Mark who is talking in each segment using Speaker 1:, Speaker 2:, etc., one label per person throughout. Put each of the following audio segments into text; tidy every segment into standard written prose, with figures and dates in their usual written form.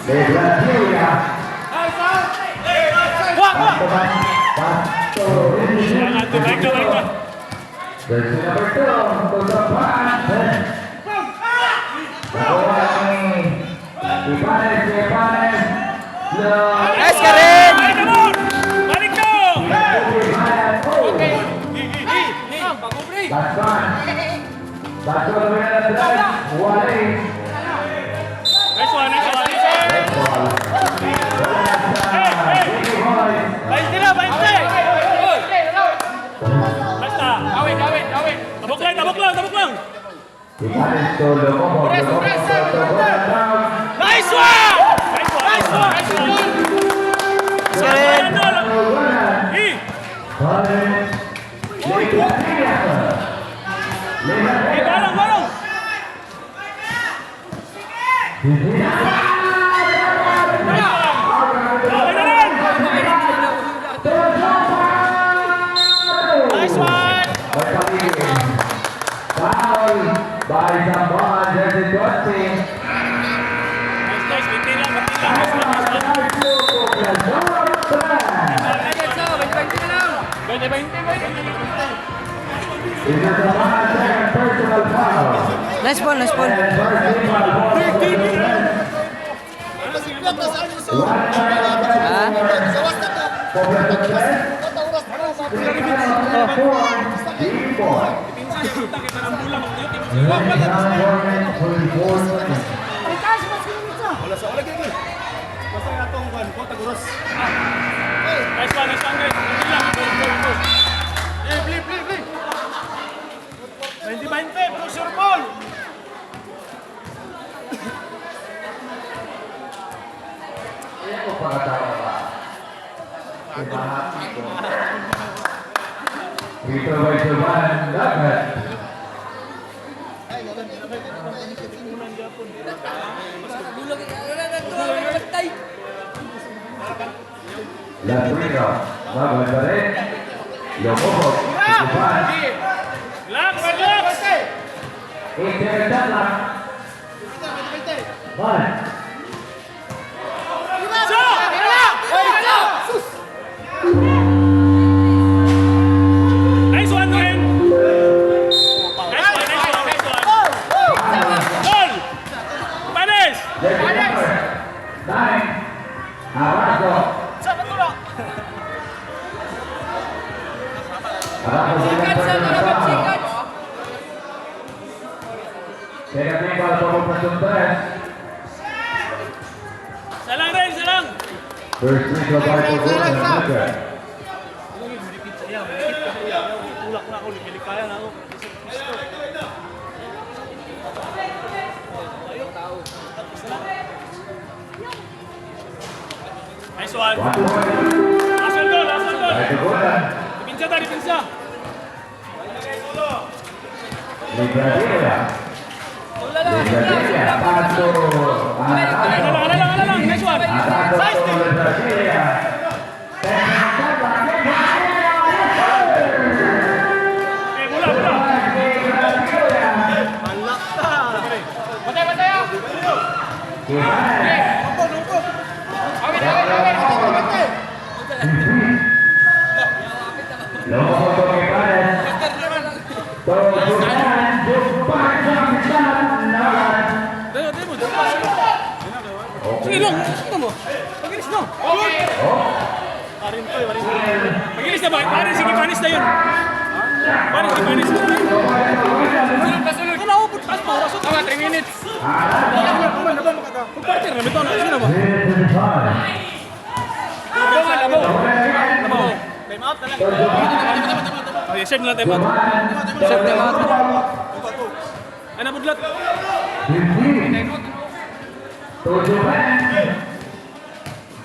Speaker 1: De Brasilia.
Speaker 2: Wah, wah!
Speaker 1: Back to back. Back to
Speaker 2: Balik na, balik na.
Speaker 1: Jersey number 2 to the pass. Nakuha ni Ibanez, Ibanez.
Speaker 3: Nice ka rin!
Speaker 2: Balik na mo! Balik na!
Speaker 1: Ibanez. Oh. Last one. Last one, winner of the Wale.
Speaker 2: Nice one, nice one.
Speaker 1: Red ball. Wala sa Big Boys.
Speaker 2: 20 na, 20! Basta. Tabok lang, tabok lang, tabok lang.
Speaker 1: Ibanez to Lomomo. Lomomo to Gordon.
Speaker 2: Nice one! Nice one, nice one, nice one.
Speaker 3: Nice ka rin!
Speaker 2: Ano, ano? Eh,
Speaker 1: Collins. Legarilla.
Speaker 2: eh, barang, barang. Nice one. Okay na rin.
Speaker 3: Nice one!
Speaker 1: Foul by Zamboan, jersey 20.
Speaker 2: Nice, nice. 20 lang, 20 lang. Nice one, nice one. 20, 20, 20.
Speaker 1: This is Zamboan second personal foul.
Speaker 3: Nice ball, nice ball.
Speaker 1: And first team foul for the
Speaker 3: Ha?
Speaker 1: Four, D-Boy.
Speaker 2: Basta nga itong kwan, kota guros. Nice one, nice one, guys. 20 lang. Go, go, go. Eh, play, play, play. 20, 20, pressure ball.
Speaker 1: Ako pagkatawa ba? Kumahati ko. Dito by Juan Dagat. Labrino. Maganda rin. Lumubog. Juan.
Speaker 2: Relax, relax.
Speaker 1: 8 seconds lang. One.
Speaker 2: So! Nice one, Ren! Nice one, nice one, nice one. Goal! Panis!
Speaker 1: Jersey number 9. Arazo. Arazo second personal foul. Second team foul for Poblacion tres.
Speaker 2: Isa lang, Ren, isa lang.
Speaker 1: First free throw by Poblacion Nuker.
Speaker 2: Tulak na ako, likilikaya na ako. Isa lang. Nice one.
Speaker 1: 1 2 point.
Speaker 2: Last one goal, last one goal.
Speaker 1: By Tugunan.
Speaker 2: Dipinsa ta, dipinsa.
Speaker 1: Ligradilla. Ligradilla. Paso.
Speaker 2: Ano
Speaker 1: Arazo.
Speaker 2: lang, ano lang, ano lang. Nice one.
Speaker 1: Arazo to Ligradilla.
Speaker 2: Eh, bola, bola.
Speaker 4: Patay, patay ah!
Speaker 1: Ibanez.
Speaker 4: Awit, awit, awit!
Speaker 1: Lumubog to Ibanez. To Juban. Juban sa kapitan. Nawan.
Speaker 2: Dali, dali mo. Sige lang, sige mo. Pag-ilis na.
Speaker 4: Okay!
Speaker 2: Parin to, eh, parin. Pag-ilis na ba? Parin, sige, panis na yun. Panis, sige, panis.
Speaker 4: Pasulod, pasulod!
Speaker 2: Ito na, oh, taas pa, oras.
Speaker 4: Tama, 3 minutes!
Speaker 2: Kung partner na, ito na, sino ba?
Speaker 4: Labo, labo!
Speaker 2: Labo. Time out na lang. Okay, serve na lang time out.
Speaker 3: Serve time out.
Speaker 2: Ano, budlat?
Speaker 1: 15. To Juban.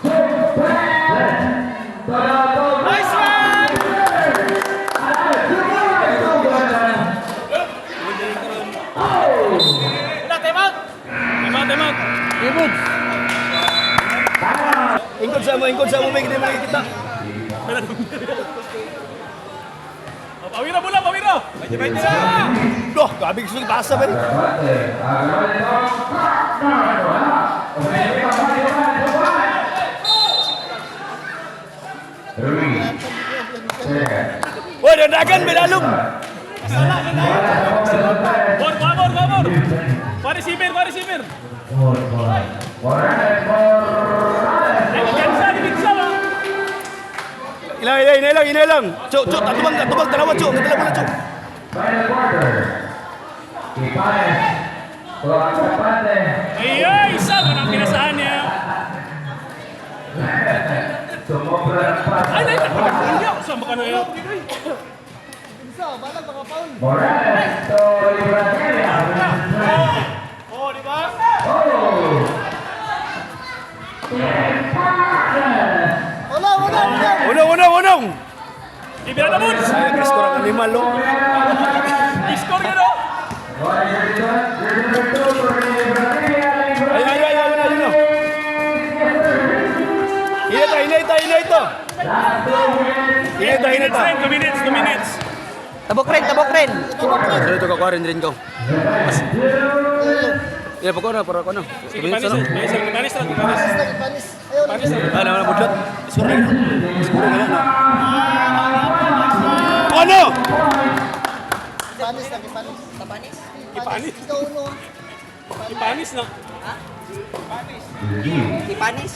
Speaker 1: Juban. To
Speaker 2: Nice one! Wala, time out! Time out, time out.
Speaker 3: Ibod!
Speaker 5: Ingkod sa mo, may hindi makikita.
Speaker 2: Oh, Pawira, bola, pawira!
Speaker 5: Doh, grabe gusto ni pasa ba?
Speaker 1: Agravante. Agravante.
Speaker 5: Dagan, bilalom.
Speaker 2: Bor, bor, bor, bor. Pare receiver, pare receiver. Ay, depensa, depensa ba?
Speaker 5: Ilang, ilang, ilang, ilang, ilang. Cho, cho, atubang, atubang, tanawa, cho. Katala mo na, cho.
Speaker 1: Final quarter. Ipanes. Tuwag-kapante.
Speaker 2: Ay, ay, isa ko nang pinasahan niya.
Speaker 1: Sumobra ng pass.
Speaker 2: Ay, ay, ay, ay, saan ba ka na yun?
Speaker 1: Morales to Brasilia.
Speaker 2: Oh, di ba?
Speaker 1: Oh!
Speaker 6: Wala, wala, wala.
Speaker 5: Unong, unong, unong.
Speaker 2: Ibira na, Buds!
Speaker 5: Ay, nag-score ang animal, oh.
Speaker 2: I-score yun, oh!
Speaker 5: Ay, ay, ay, ay, ay, ay, Hinay ta, hinay ta, hinay ta. Hinay ta, hinay ta.
Speaker 2: 2 minutes, 2 minutes.
Speaker 3: Tabok rin, tabok rin.
Speaker 5: Sorry, ito kakuha rin rin ko. Iya, pagkuha na, para ko na.
Speaker 2: Sige, panis, panis, panis, panis.
Speaker 6: Panis. Ayaw,
Speaker 2: Panis,
Speaker 5: Ah, naman na budlot. Score na yun. Score na yun. Ano?
Speaker 6: Panis na, panis.
Speaker 3: Tapanis.
Speaker 2: Ipanis.
Speaker 6: Ikaw uno.
Speaker 2: Ipanis na.
Speaker 3: Ipanis.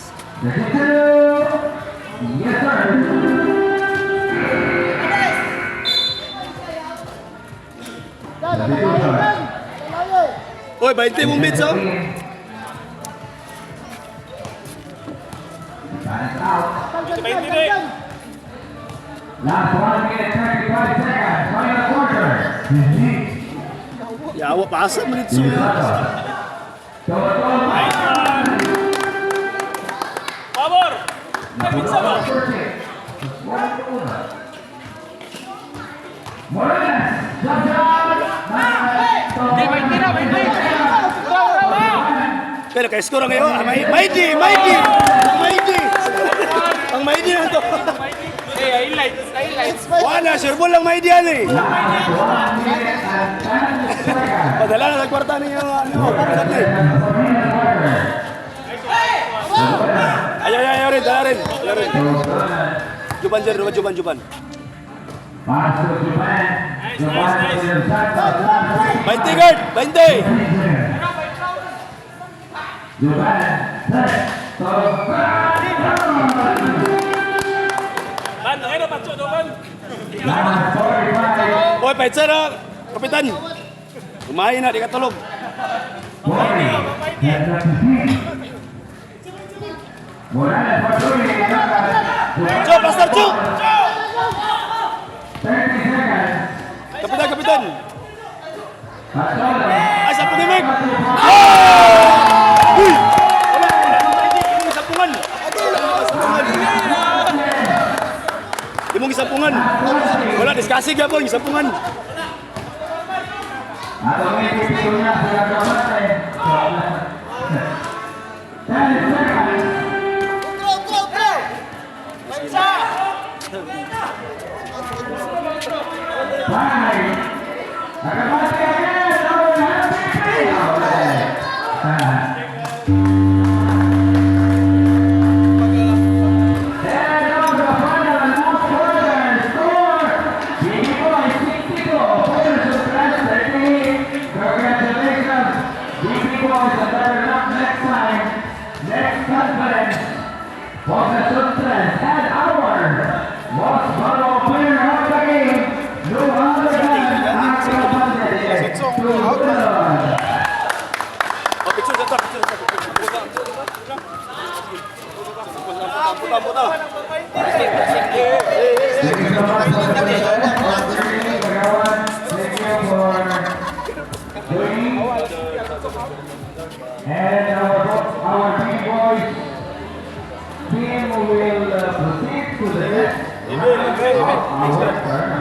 Speaker 6: Dan, lalayo, Dan. Lalayo.
Speaker 5: Oy, 20 mong bits, oh.
Speaker 6: Tanggal,
Speaker 2: 20
Speaker 6: tanggal.
Speaker 2: na.
Speaker 1: Last 1 minute, 35 seconds. Final quarter.
Speaker 5: Yawa, pasa mo dito.
Speaker 2: Nice one! Pabor! Ay, pizza ba?
Speaker 1: Morales! Jump shot!
Speaker 4: Hindi, 20 na, 20! Bravo, bravo!
Speaker 5: Pero kay score ang ngayon. Ah, Mighty, mighty! Ang mighty! Ang mighty na to.
Speaker 4: Eh, highlights, highlights.
Speaker 5: Wala, sure ball lang mighty yan eh. Padala na sa kwarta ninyo. Ano, pagkat eh. Ay, ay, ay, ay, rin, dala rin. Dala rin. Juban, sir, juban, juban, juban.
Speaker 1: Pass to Japan.
Speaker 2: Nice, nice, nice.
Speaker 5: 20 guard, 20!
Speaker 1: Japan. Set. To
Speaker 2: Ban, ngayon na, patso, do, ban.
Speaker 1: Last 45.
Speaker 5: Oy, paitsa na, kapitan. Kumain na, di ka tulog.
Speaker 1: 40. Morales for three.
Speaker 5: Cho, Pastor Cho!
Speaker 1: 30 seconds.
Speaker 5: Kapitan, kapitan!
Speaker 1: Patola.
Speaker 5: Ay, sa pumimig! Ah! Uy! Wala, wala. Imong isampungan. Isampungan. Imong isampungan. Wala, diskasi gyapon, isampungan.
Speaker 1: Ato may pipito na sa kamate. 10 seconds.
Speaker 6: Utro, utro, utro.
Speaker 1: Five. Nakamate again. Our MVP. And on the final last quarter score, Jimmy Boy 62, Polar Suppress 38. Congratulations, JP Boys. A better luck next time. Next conference. Bosa Suppress and our most valuable player of the game, no other than Akabande Tulun.
Speaker 5: Oh, picture sa top, picture sa top. Puta, puta, puta.
Speaker 1: Thank you so much for the Pagawan. Thank you for joining. And our team boys team will proceed to the next round of our tournament.